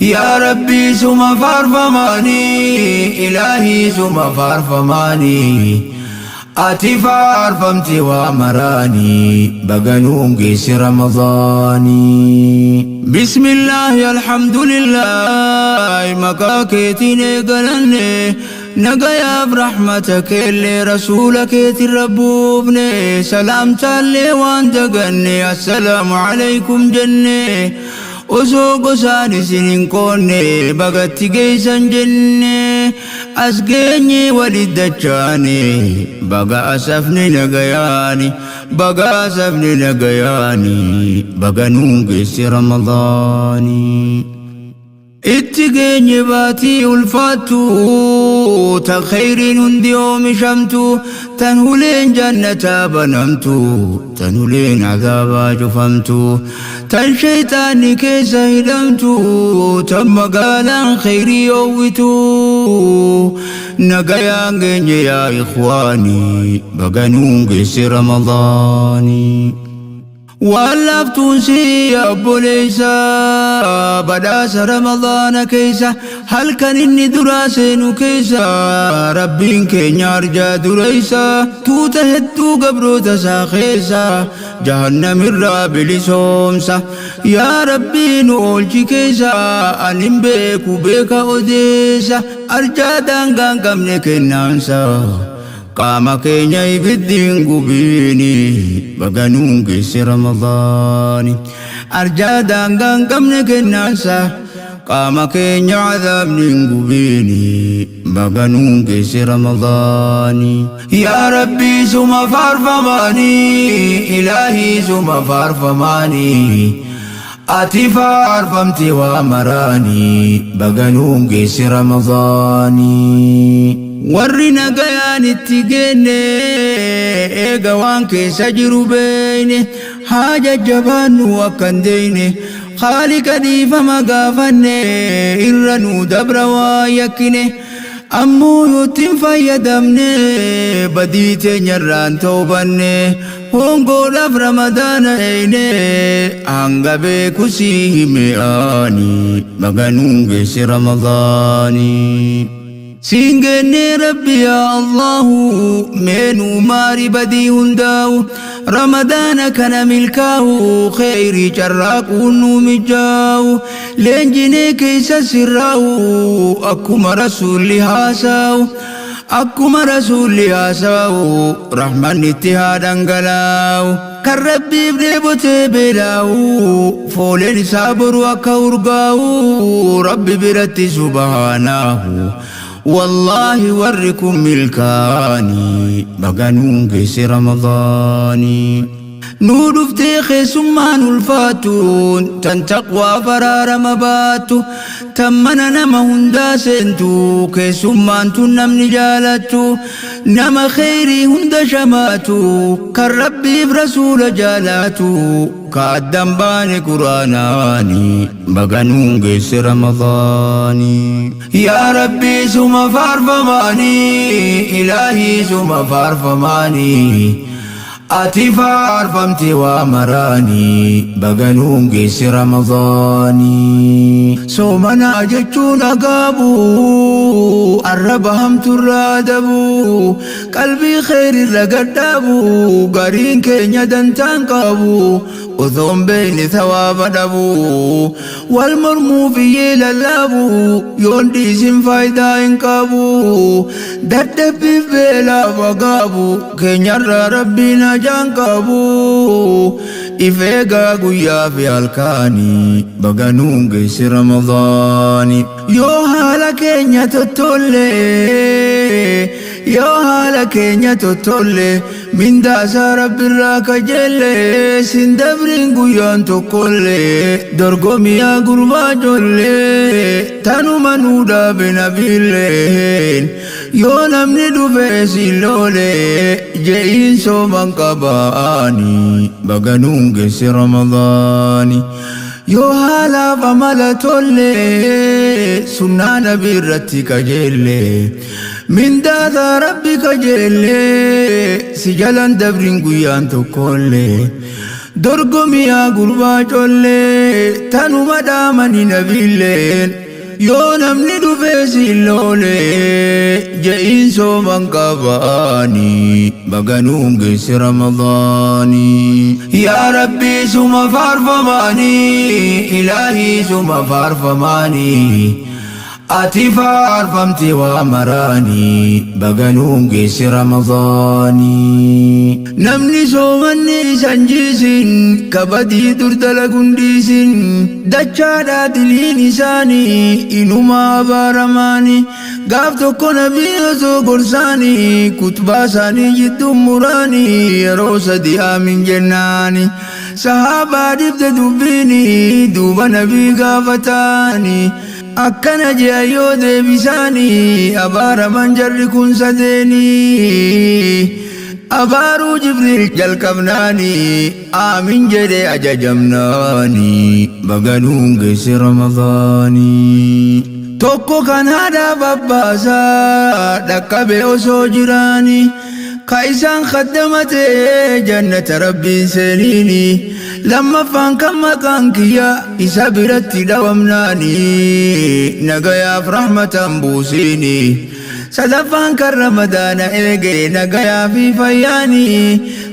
Yaa Rabbii suma faarfamaanii, Ilaahii suma faarfamaanii, ati faarfamti waa maraanii, baga nuun geesse Ramadaanii. Bismillaahi alhamdulillaahi, maqaa keetiin eegalanne, nagayaaf rahmata keellee rasuula keetirra buufne, salaamtaallee waan daganne, assalaamu alaykum jenne. Osoo gosaan isin hin qoonne bagatti geessan jenne, as geenye walit dachaane, baga asafne nagayaani, baga asafne nagayaani, baga nuun geesse Ramadaani. Itti geenye baatii ulfaattu, tan kheyriin hundi oomishamtu, tan huleen jannataa banamtu, tan huleen azaabaa cufamtu, tan sheyxaanni keessa hidhamtu, tan magaalaan kheyrii oowwitu. Nagayaan geenye yaa ikhwaani, baga nuun geesse Ramadaani. Waan laaftuun si yaa obboleessa, badhaasa Ramadaana keessa, halkan inni duraa seenu keessa, Rabbiin keenya arjaa dureessa, tuuta hedduu gabroota isaa keessa jahannamirraa bilisoomsa. Yaa Rabbii nu oolchi keessa, ani hin beeku beeka odeessa, arjaa daangaa hin qabne kennaansa. Qaama keenya ibiddi hin gubiini, baga nuun geesse Ramadaani. Arjaa daangaa hin qabne kennaansa, qaama keenya azaabni hin gubiini, baga nuun geesse Ramadaani. Yaa Rabbii suma faarfamaanii, Ilaahii suma faarfamaanii, ati faarfamti waa maraanii, baga nuun geesse Ramadaanii. Warri nagayaan itti geenne, eega waan keessa jiru beeyne, haa jajjabaannu akka hin deeyne, Khaaliqa dhiifama gaafanne, irra nuu dabra waa yakkine. Ammoo yoo itti hin fayyadamne, badii teenyarraan toobanne, hongoodhaaf Ramadaana eeyne, hanga beeku sii hime ani, baga nuun geesse Ramadaani. Siin geenne Rabbi yaa Allahu, mee nuu maari badii hundaa'u, Ramadaana kana milkaa'u, kheyrii carraaquun nuu mijaa'u, leenjinee keessa sirraa'u, akkuma rasuulli haasaa'u, akkuma rasuulli haasaa'u, rahmanni itti haa dhangalaa'u. Kan Rabbiif dheebotee beelaa'u, fooleen isaa boru akka urgaa'u, Rabbi biratti subhaanaahu. Wallaahi warri kun milkaa'anii, baga nuun geesse Ramadaanii. Nuu dhuftee keessummaan ulfaattuun, tan taqwaa faraarama baattu, tan mana nama hundaa seentu, keessummaan tun namni jaalattu, nama kheyrii hunda shamaatu, kan Rabbiif rasuula jaalaatu, ka addan baane Quraanaani, baga nuun geesse Ramadaanii. Yaa Rabbii suma faarfamaanii, Ilaahii suma faarfamaanii, ati faarfamti waa maraanii, baga nuun geesse Ramadaanii. Soomanaa jechuun agaabu, arraba hamturraa adabu, qalbii kheyrirra gadhaabu, gariin keenya dantaan qabu, osoo hin beekne thawaaba dhabu, wal mormuu biyyee lallaabu, yoon dhiisin faayidaa hin qabu, dadhabbiif beelaaf agaabu, keenyarraa Rabbiin hajaan qabu, if eegaa guyyaa fi halkaanii, baga nuun geesse Ramadaani. Yoo haala keenya tottolle, yoo haala keenya tottolle, mindaasaa Rabbirraa kajeelle, sin dabriin guyyaan tokkollee, dorgomiyaa gurbaa ijoollee, tanuma nuu dhaabe nabiilleen. Yoo namni dhufee si loole, je'iin sooman qabaani, baga nuun geesse Ramadaani. Yoo haalaaf amala tolle, sunnaa nabii irratti qajeelle, mindaasaa Rabbi kajeelle, si jalan dabriin guyyaan tokkollee. Dorgomiyaa gurbaa collee tanuma dhaamani nabiilleen yoo namni dhufee siin loolee je'iin sooman qabaanii baganuun geesse Ramadaanii. Yaa Rabbii suma faarfamaanii ilaahii suma faarfamaanii. Ati faarfamte waa maraanii baganuun geesse Ramadaanii. Namni soomanni isan jiisin kabadii dur dalaguun dhiisin dachaadhaa diliin isaanii inuma abaaramaanii gaaf tokko nabii osoo gorsaanii kutbaa isaanii jidduun muraanii yeroo sadi aamin jennaani. Sahaabaa dibde dubbiini duuba nabii gaafataani. Akkana je'a yoo deebisaanii abaaraman jarri kun sadeenii. Abaaruu Jibriil jalqabnaanii aamin jedhe ajajamnaanii baganuun geesse Ramadaanii. Tokko kan haadhaaf abbaasaa dhaqqabe osoo jiraanii ka isaan khaddamate jannata rabbiin seeniini. Lammaffaan kan maqaan kiyya isa biratti dhawamnaanii nagayaaf rahmatan buusiini. Sadaffaan kan Ramadaana eege nagayaa fi fayyaanii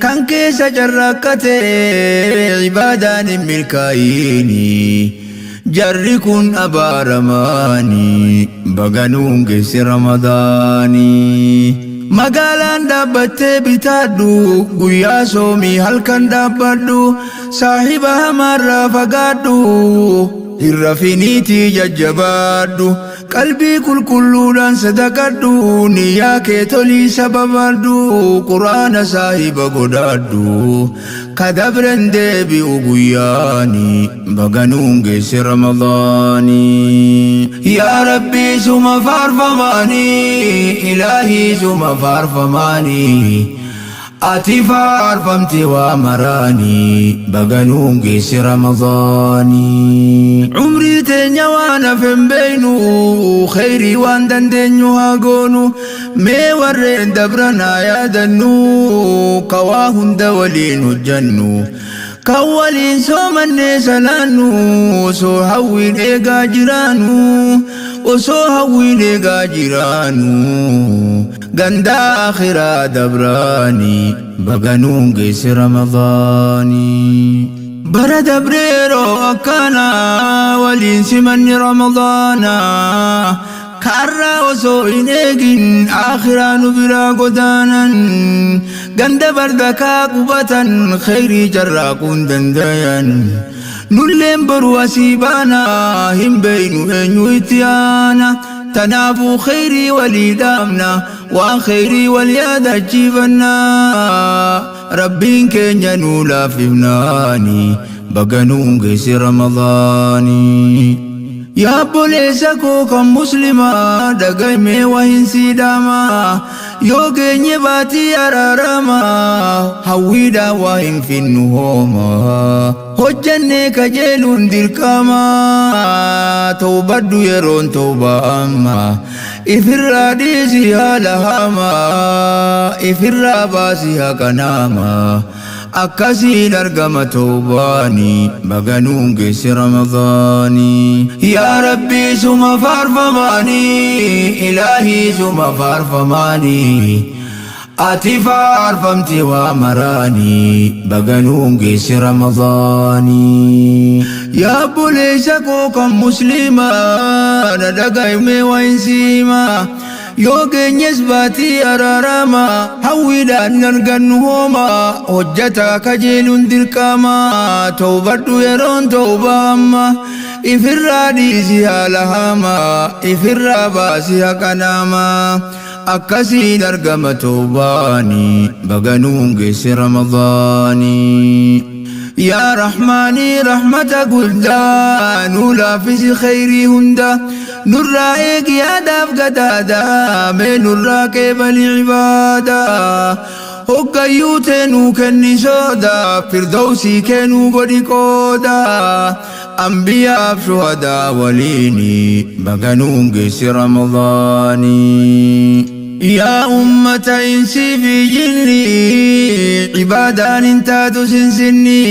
kan keessa carraaqqate ibaadaan hin milkaa'iini. Jarri kun abaaramaanii baganuun geesse Ramadaanii. Magaalaan dhaabbattee bitaadhu guyyaa soomii halkan dhaabbadhu saahiba hamaarraa fagaadhu hin rafiniitii jajjabaadhu qalbii qulqulluudhaan sadaqadhu niyyaa kee tolii sababadhu quraana saahiba godhadhu kadabren deebi'u guyyaani baganuun geesse Ramadaanii. Yaa Rabbii suma faarfamaanii ilaahii suma faarfamaanii. Ati faarfamte waa maraanii baganuun geesse Ramadaanii. Umrii teenya waan hafen beeynu kheyrii waan dandeenyu haa goonu mee warreen dabran haa yaadannu ka waa hunda waliin hojjannu. Kan waliin soomannee salaannu osoo hawwiin eegaa jiraanu osoo hawwiin eegaa jiraanu ganda akhiraa dabraanii baganuun geesse Ramadaanii. Bara dabre yeroo akkanaa waliin simanni Ramadaanaa kaarraa osoo hin eegin akhiraa nu biraa godaanan ganda bardakaa qubatan kheyrii carraaquun dandayan. Nulleen boru asii baanaa hin beeynu eenyu itti aana tanaafuu kheyrii walii dhaamna waan kheyrii wal yaadachiifannaa rabbiin keenya nuu laaffifnaani baganuun geesse Ramadaanii. Yaa obboleessa koo kan muslimaa dhagaymee waa hin siidhamaa yoo geenye baatii araaramaa hawwiidhaan waa hin finnu hoomaa hojjannee kajeeluun dirqamaa tawbadhu yeroon tawbaa amma ifirraa dhiisi haala hamaa ifirraa baasi haqa namaa akkasiin argama tawbaanii baganuun geesse Ramadaanii. Yaa Rabbii suma faarfamaanii ilaahii suma faarfamaanii. Ati faarfamte waa maraanii baganuun geesse Ramadaanii. Yaa obboleessa koo kan musliimaa na dhaga'imee waa hin siimaa. Yoo geenyes baatii araaramaa hawwiidhaan argannu hoomaa hojjataa kajeeluun dirqamaa tawbadhu yeroon tawbaa amma ifirraa dhiisi haala hamaa ifirraa baasi haqa namaa akkasiin argama tawbaanii baganuun geesse Ramadaanii. Yaa Rahmaanii rahmata guddaa nuu laaffisi kheyrii hunda nurraa eegi yaadaaf gadaada mee nurraa qeebali ibaadaa hoggayyuu teenuu kenni sooda firdawsii keenuu godhi qooda ambiyaaf shuhadaa waliini baganuun geesse Ramadaanii. Yaa ummata insii fi jinnii, ibaadaan hin taatu sinsinni,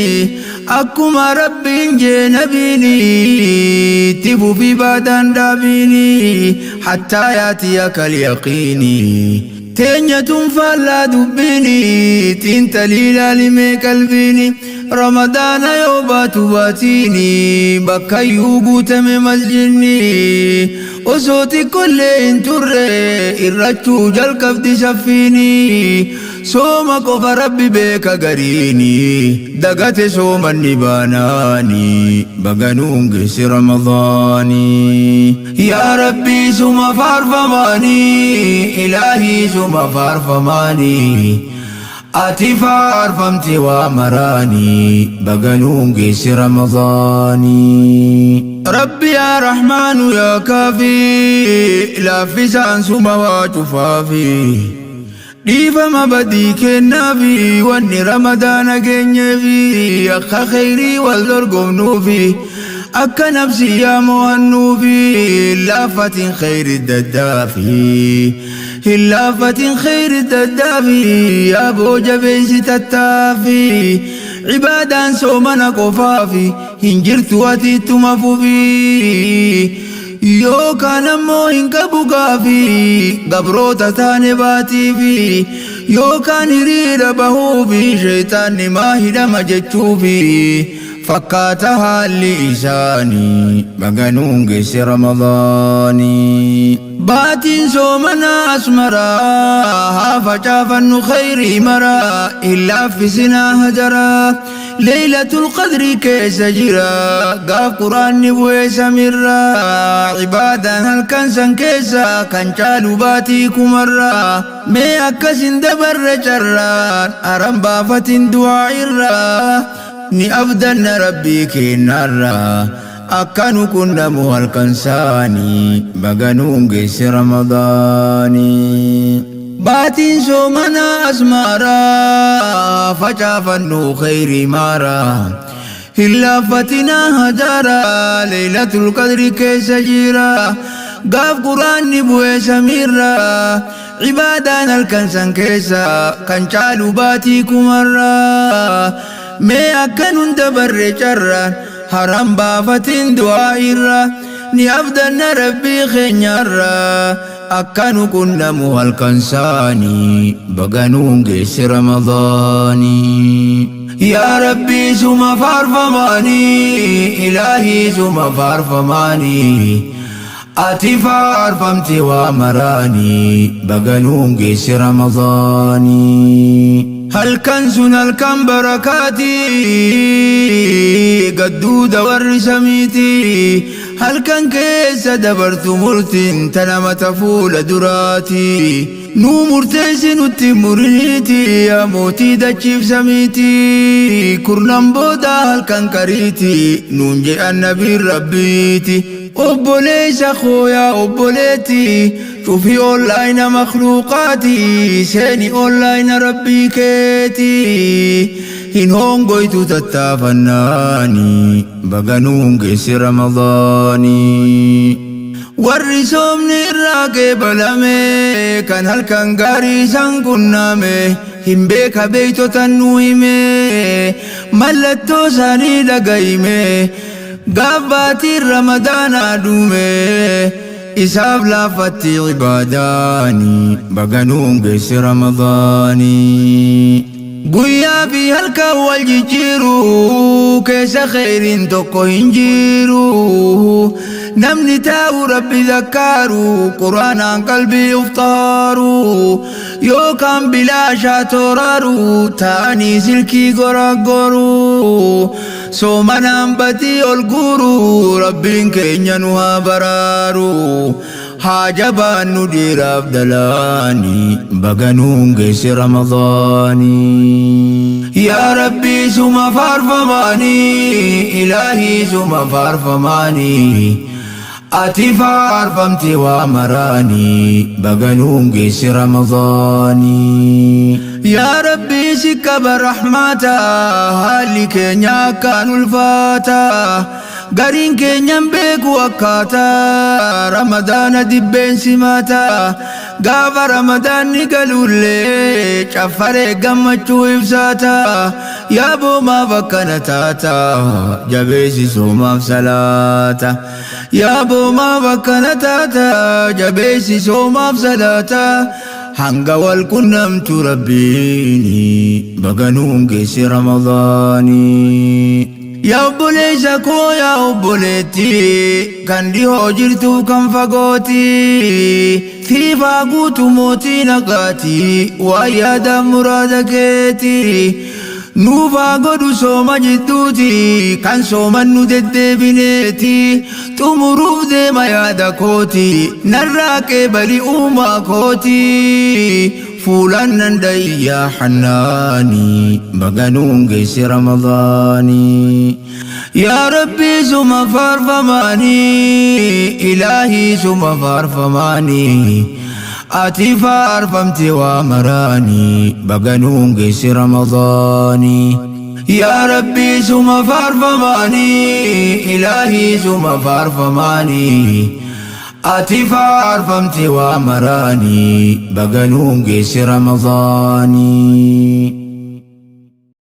akkuma Rabbiin jee nabiini, itti fufi ibaadaan dhaabiini, hattaa yaatiyaka alyaqiini. Teenya tun faallaa dubbiini, xiinxalii ilaalimee qalbiini, Ramadaana yoo baatu baatiini, bakkayyuu guutame masjidni, osoo xiqqollee hin turre irrachuu jalqabdi saffiini, sooma qofa Rabbi beeka gariini, dagate soomanni baanaani, baganuun geesse Ramadaani. Yaa Rabbii suma faarfamaani, Ilaahii suma faarfamaani, ati faarfamte waa maraani, baganuun geesse Ramadaani. Rabbi yaa Rahmaanu yaa Kaafi, laaffisaan suma waa cufaafi, dhiifama badii kennaafi, wanni Ramadaana geenyeefi, akka kheyrii wal dorgomnuufi, akka nafsiyyaa mo'annuufi, laafatin kheyri daddaafi, hin laafatin kheyri daddaafi, yaa boo jabeessi tattaafi, ibaadaan soomana qofaafi hin jirtu, ati ittuma fufi, yookaan ammoo hin qabu gaafi, gabroota taane baatiifi, yookaan hiriira bahuufi, sheeytaanni maa hidhama jechuufi fakkaata haalli isaanii, baganuun geesse Ramadaanii. Baatiin soomanaa asmaraa, haa facaafannu khayrii maraa, hin laaffisinaa hajaraa, Leeylatul Qadri keessa jira, gaaf Quraanni bu'ee samirraa, ibaadaan halkan san keessa kan caalu baatii kumarraa, mee akkasin dabarre carraan, haram baafatin du'aa irraa, ni abdanna Rabbii keenyarraa akka nu qunnamu halkan saanii, baganuun geesse Ramadaanii. Baatiin soomanaa asmaaraa, facaafannu khayrii maaraa, hin laaffatinaa hajaaraa, Leeylatul Qadri keessa jira, gaaf Quraanni bu'ee samiirraa, ibaadaan halkan san keessa kan caalu baatii kumarraa, mee akka nun dabarre carraan, haram baafatin du'aa irra, ni abdanna Rabbii keenyarraa akka nu qunnamu halkan saanii, baganuun geesse Ramadaanii. Yaa Rabbii suma faarfamaanii, Ilaahii suma faarfamaanii, ati faarfamte waa maraanii, baganuun geesse Ramadaanii. Halkan sun halkan barakaatii, gadduuda warri samiiti, halkan keessa dabartu murtiin tanama fuula duraati, nuu murteessi nutti muriniiti, yaa mootii dachiif samiiti, kurnan booda halkan qariiti nuun je'an nabiin Rabbiiti. Obboleessa koo, yaa obboleetti, cufi online makhluuqaati, seeni online Rabbii keeti, hin hongoytu tattaafannaani, baganuun geesse Ramadaanii. Warri soomni irraa qeebalame, kan halkan gaarii isaan qunname, hin beeka beeytotan nu hime, mallattoo isaanii dhagayime, gaaf baatiin Ramadaanaa dhume, isaaf laaffatti ibaadaani, baganuun geesse Ramadaanii. Guyyaa fi halkan wal jijjiiru keessa kheyriin tokko hin jiru, namni taa'u Rabbi zakkaaru, Quraanaan qalbii uftaaru, yookaan bilaashaa tooraaru, ta'anii silkii goraggoru, soomanaan batii ol guuru, Rabbiin keenya nu haa baraaru, haa jabaannu dhiiraaf dalaani, baganuun geesse Ramadaanii. Yaa Rabbii suma faarfamaanii, Ilaahii suma faarfamaanii, ati faarfamte waa maraanii, baganuun geesse Ramadaanii. Yaa Rabbii si qaba rahmaata, haalli keenya akkaan ulfaata. Gariin keenyan beeku akkaataa Ramadaana dibbeen simata. Gaafa Ramadaanni galullee caffaree gammachuu ibsaata. Yaa boomaaf akkana taata, jabeessi soomaaf salaata. Yaa boomaaf akkana taata, jabeessi soomaaf salaata. Hanga wal qunnamtu Rabbiini, baganuun geessi Ramadaanii. Yaa obboleessa koo, yaa obboleetti, kan dhihoo jirtu kan fagooti. Siifaa guutu mootii nagaati, waa yaada muraada keeti. Nuufaa godhu sooma jidduuti, kan sooman nu deddeebineeti. Xumuruuf deema yaada kooti, narraa qeebali uumaa kooti. Fuulaan nan dhayyaa hannaani, baganuun geessi Ramadaanii. Yaa Rabbii suma faarfamaanii, Ilaahii suma faarfamaanii. Ati faarfamte waa maraanii, baganuun geessi Ramadaanii. Yaa Rabbii suma faarfamaanii, Ilaahii suma faarfamaanii. Ati faarfamte waa maraanii, baganuun geessi Ramadaanii.